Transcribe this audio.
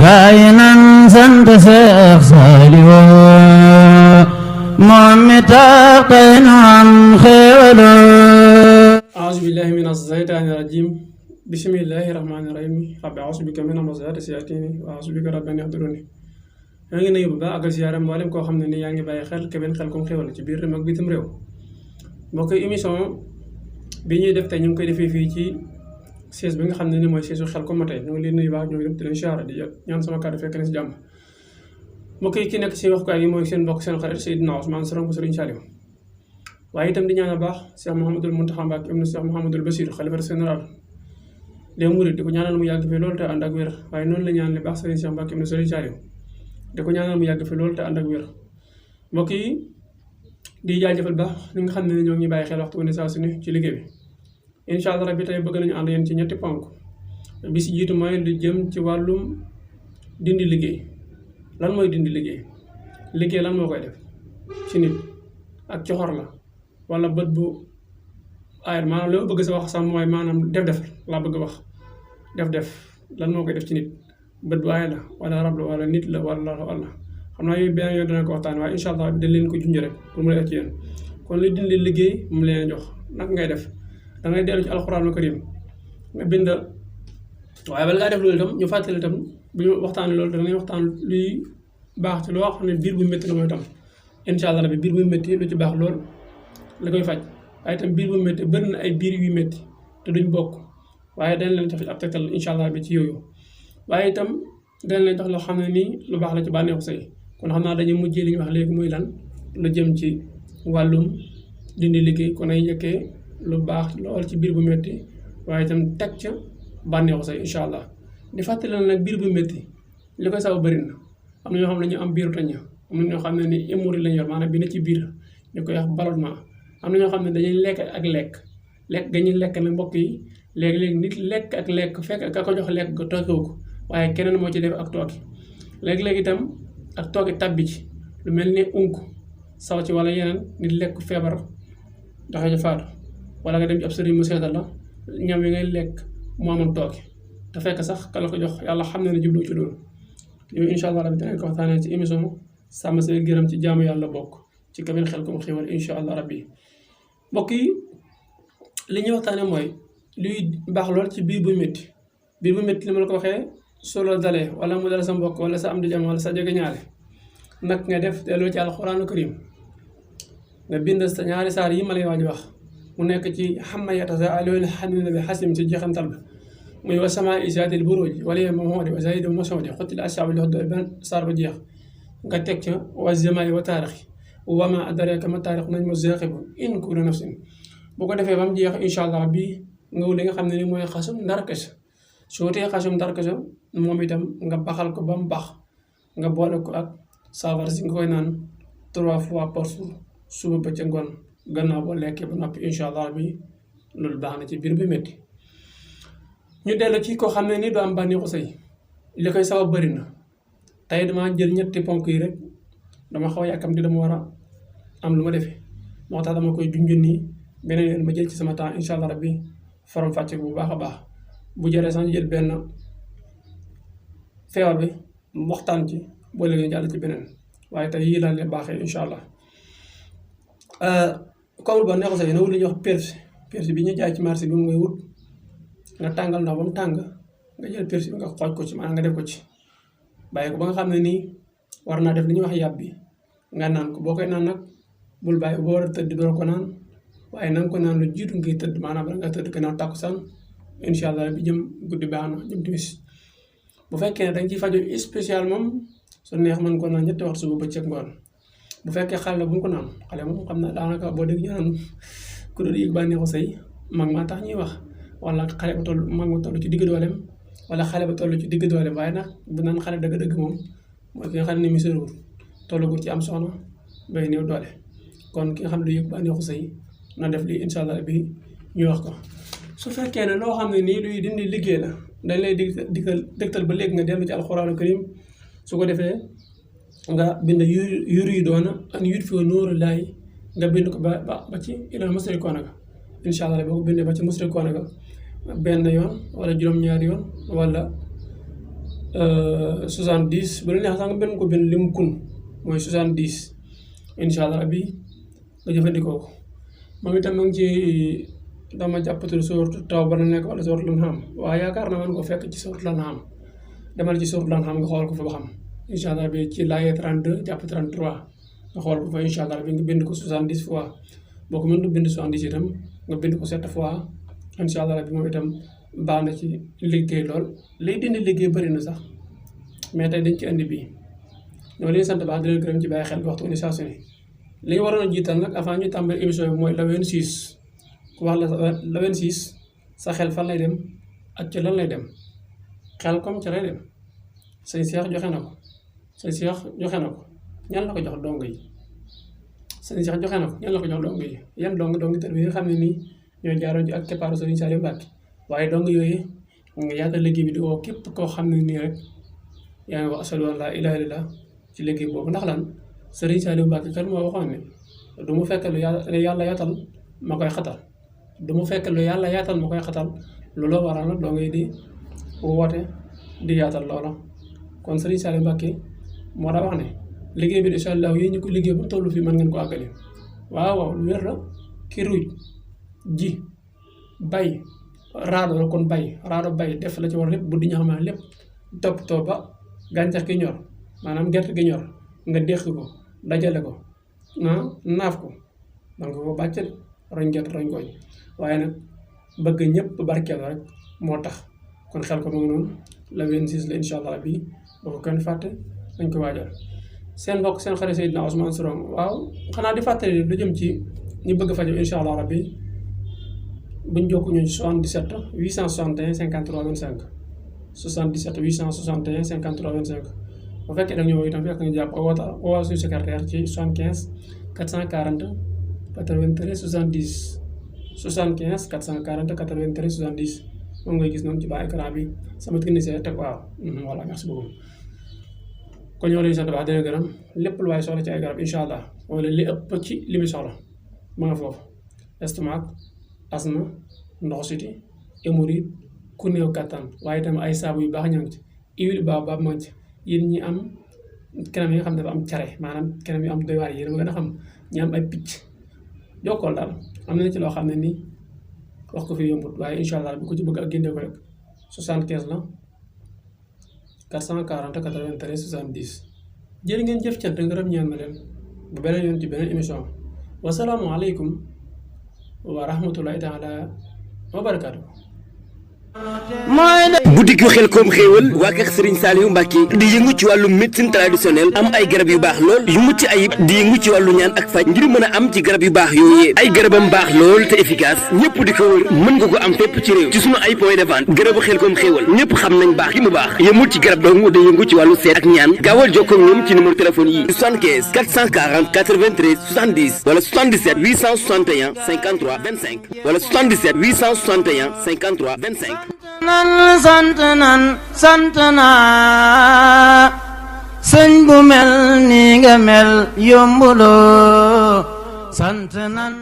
gaayinan sant Seex Saaliw moom mi tax tey nu am xéewal. أعوذ بالله من الشيطان الرجيم بسم الله الرحمن الرحيم رب أعوذ بك من همزات الشياطين وأعوذ بك رب أن يحضرون. yaa ngi nuyu bu baax ak ziyaara mboolem koo xam ne ni yaa ngi bàyyi xel Kébémer Khelcom Xéwal ci biir réew ak bitim réew. mbokk yi émission bi ñuy def tey ñu ngi koy defee fii ci siège bi nga xam ne ni mooy siège Khelcom ma tey ñu ngi leen nuyu baax ñu ngi leen ziyaara di ñaan sama kàddu fekk na si jàmm. mbokk yi ki nekk si waxukaay yi mooy seen mbokk seen xarit Seydina Ousmane Sonko Serigne Saliou. waaye itam di ñaanal baax Cheikh Mouhamadoul Mountakha Mbacké ibnu Cheikh Mouhamadoul Bachir xalifa général des mourides di ko ñaanal mu yàgg fi loolu te ànd ak wér waaye noonu la ñaanal baax Serigne Cheikh Mbacké ibnu Serigne Saliou di ko ñaanal mu yàgg fi loolu te ànd ak wér. mbokk yi di jaajëfal baax ñi nga xam ne ñoo ngi bàyyi xel waxtu wu ne saa su ne ci liggéey bi. incha allah rabbi tey bëgg nañu ànd yéen ci ñetti ponk bi si jiitu mooy lu jëm ci wàllum dindi liggéey. lan mooy dindi liggéey liggéey lan moo koy def ci nit ak coxor la wala bët bu aayat maanaam li ma bëgg sa wax sax mooy maanaam def laa bëgg wax def lan moo koy def ci nit bët bu aay la wala rab la wala nit la wala xam naa yooyu benn yoon dana ko waxtaan waaye incha allah dañ leen ko junj rek pour mu leer ci yéen. kon li dindi liggéey mu leen jox naka ngay def da ngay dellu ci alxuraanul karim nga bind waaye bala ngaa def loolu itam ñu fàttali itam bu ñu waxtaanee loolu danañ waxtaan luy baax ci loo xam ne biir bu métti la mooy itam incha allah bi biir bu métti lu ci baax lool la koy faj waaye itam biir bu métti bëri na ay biir yu métti te duñ bokk waaye dañ leen jox ab tegtal incha allah bi ci yooyu. waaye itam dañ leen jox loo xam ne nii lu baax la ci bànneexu sëy kon xam naa dañuy mujjee li ñu wax léegi muy lan lu jëm ci wàllum dindi liggéey kon ay njëkkee lu baax lool ci biir bu métti waaye itam teg ca bànneexu sëy incha allah. di fàttali nag biir bu métti li koy saw bëri na am na ñoo xam ne ñu am biiru tañ am na ñoo xam ne ni hémorroïde lañ yor maanaam bi ne ci biir ñu koy wax ballonnement am na ñoo xam ne dañuy lekk ak lekk ga ñuy lekk nag mbokk yi léegi-léegi nit lekk ak lekk fekk ka ko jox lekk ga tookewu ko waaye keneen moo ci def ak tooki léegi-léegi itam ak tooki tabbi ci lu mel ni unk saw ci wala yeneen nit lekk feebar doxee ci faatu wala nga dem ci ab sëriñ mu seetal la ñam yi ngay lekk mu amoon tooki te fekk sax ka la ko jox yàlla xam ne jublu ci loolu yooyu incha allah rabbi dinañ ko waxtaanee ci émission sàmm sa gërëm ci jaamu yàlla bokk ci Kébémer Khelcom Xéwal incha allah rabbi. mbokk yi li ñuy waxtaanee mooy luy baax lool ci biir bu métti li ma la ko waxee soo la dalee wala mu dal sa mbokk wala sa am di jàmm wala sa jege ñaare nag nga def delloo ci alxuraanu karim nga bind sa ñaari saar yi ma lay waaj wax mu nekk ci xamma yatasaaluuna xanina bi xasim ci jeexantal ba muy wa samaa'i zaatil buruuj wal yawmil maw'uud wa zaydin mas'uud xutil ashaabu li ban saar ba jeex nga teg ca wa zamaa'i wa taarixi wa maa adraaka ma taarix najmu zaaqibu in kullu nafsin bu ko defee ba mu jeex incha allah bii nga wut li nga xam ne ni mooy xasum ndarkes soo tee xasum ndarkes moom itam nga baxal ko ba mu baax nga boole ko ak saafara si nga koy naan 3 fois par jour suba ba ca ngoon gannaaw boo lekkee ba noppi incha allah bi loolu baax na ci biir bi métti. ñu dellu ci koo xam ne ni du am bànneexu sëy li koy sabab bëri na tey dama jël ñetti ponk yi rek dama xaw a yàkkamti dama war a am lu ma defee moo tax dama koy junjun nii beneen yoon ma jël ci sama temps incha allah rabbi faram fàcce bu baax a baax bu jëree sax ñu jël benn feebar bi waxtaan ci boo léegi jàll ci beneen waaye tey yii laa leen baaxee incha allah. comme ba neexu sëy na wut li ñuy wax persi bi ñu jaay ci marché bi mu ngay wut nga tàngal ndox ba mu tàng nga jël persi bi nga xooj ko ci maanaam nga def ko ci bàyyi ko ba nga xam ne nii war naa def li ñuy wax yàpp bi nga naan ko boo koy naan nag bul bàyyi boo war a tëdd doo ko naan waaye na nga ko naan lu jiitu ngay tëdd maanaam bala nga tëdd gannaaw takkusaan incha allah bi jëm guddi baax na jëm timis bu fekkee ne danga ciy faju spécial moom su neex mën ko naan ñetti waxtu suba bëccëg ngoon bu fekkee xale la bu mu ko naan xale moom xam naa daanaka boo dégg ñu naan ku doon yëg bànneexu sëy mag maa tax ñuy wax wala xale ba toll mag ma toll ci digg dooleem wala xale ba toll ci digg dooleem waaye nag bu naan xale dëgg-dëgg moom mooy ki nga xam ne mi soriwul tollagul ci am soxna bay néew doole kon ki nga xam ne du yëg bànneexu sëy na def lii incha allah bi ñu wax ko. su fekkee ne loo xam ne nii luy dindi liggéey la dañ lay dégtal ba léegi nga dellu ci alxuraanu karim su ko defee nga bind yuriiduuna an yutfi'u nuura llaahi nga bind ko ba ci ilal musrikuuna ga incha allah boo ko bindee ba ci musrikuuna ga benn yoon wala juróom-ñaari yoon wala 70 bu la neex sax nga benn ko benn lim kun mooy 70 incha allah rabbi nga jëfandikoo ko moom itam mu ngi ci dama jàppatul sourate Tawba la nekk wala sourate An'am waaye yaakaar naa man ko fekk ci sourate An'am demal ci sourate An'am nga xool ko fa ba xam incha allah bi ci laaye 32 jàpp 33 nga xool ko fa incha allah bi nga bind ko 70 fois boo ko mënut bind 70 itam nga bind ko 7 fois incha allah bi moom itam baax na ci liggéey lool liy dindi liggéey bëri na sax mais tey dañ ci andi bii ñoo leen sant baax di leen gërëm ci bàyyi xel waxtu ni saa su ne li ñu waroon a jiital nag avant ñu tàmbali émission bi mooy la 26 ku wax la 26 sa xel fan lay dem ak ci lan lay dem xel comme ci lay dem sëñ Cheikh joxe na ko sëñ Cheikh joxe na ko ñan la ko jox dong yi sëñ Cheikh joxe na ko ñan la ko jox dong yi yan dong tër bi nga xam ne nii ñoo jaaroon ci ak keppaaru Sëriñ Saliou Mbacke waaye dong yooyu nga yaatal liggéey bi di woo képp koo xam ne nii rek yaa ngi wax ashhadu an laa ilaaha illallaah ci liggéey boobu ndax lan Sëriñ Saliou Mbacke kan moo waxoon ne du mu fekk lu yàlla yaatal ma koy xatal du mu fekk lu yàlla yaatal ma koy xatal looloo waral nag dong yi di woote di yaatal loola kon Sëriñ Saliou Mbacke moo daa wax ne liggéey bi incha allah yéen ñu ko liggéey ba tollu fii mën ngeen ko àggale waaw lu wér la ki ruuj ji bay raado la kon bay def la ci war lépp bu di ñax ma lépp toppatoo ba gàncax gi ñor maanaam gerte gi ñor nga déq ko dajale ko naaf ko donc ko bàcc roñ gerte roñ gooñ waaye nag bëgg ñëpp barkeel rek moo tax kon xel ko mu ngi noonu la 26 la incha allah bii boo ko kenn fàtte dañ ko waajal seen mbokk seen xarit Seydina Ousmane Sourang waaw xanaa di fàttali lu jëm ci ñu bëgg faju incha allah rabbi buñ jokk ñu 77 861 53 25 77 861 53 25 bu fekkee da nga ñëw itam fekk nga jàpp woo suñu secrétaire ci 75 440 93 70 75 440 93 70 moom ngay gis noonu ci bas écran bi sama technicien teg waaw voilà merci beaucoup. kon ñoo lay sant baax dina gërëm lépp lu waaye soxla ci ay garab incha allah wala li ëpp ci li muy soxla ma nga foofu estomac asma ndox siti hémorroïde ku néew kattan waaye itam ay saabu yu baax ña ngi ci huile baobab ma ngi ci yéen ñi am kanam yi nga xam ne dafa am care maanaam kanam yu am doy waar yéen a gën a xam ñi am ay picc jokkool daal am na ci loo xam ne nii wax ko fi yombut waaye incha allah bi ko ci bëgg ak génne ko rek 75 la 440 93 70 jërë ngeen jëf cant ngërëm ñaan na leen bu beneen yoon ci beneen émission wasalaamu aleykum wa rahmatullahi taala wa barakaatu. boutique yu Xelcom xéewal waa kër Serigne Saliou Mbacke di yëngu ci wàllu médecine traditionnelle am ay garab yu baax lool yu mucc ayib di yëngu ci wàllu ñaan ak faj ngir mën a am ci garab yu baax yooyee ay garabam baax lool te efficace ñëpp di ko wër mën nga ko am fépp ci réew ci sunu ay point de vente garabu Xelcom xéewal ñëpp xam nañ baax gi mu baax yëmul ci garab dong da yëngu ci wàllu seet ak ñaan gaawal jokkoo ak ñoom ci numéro téléphone yi 75 440 93 70 wala 77 861 53 25 wala 77 861 53 25 sant naa sëñ bu mel ni nga mel yombuloo sant nan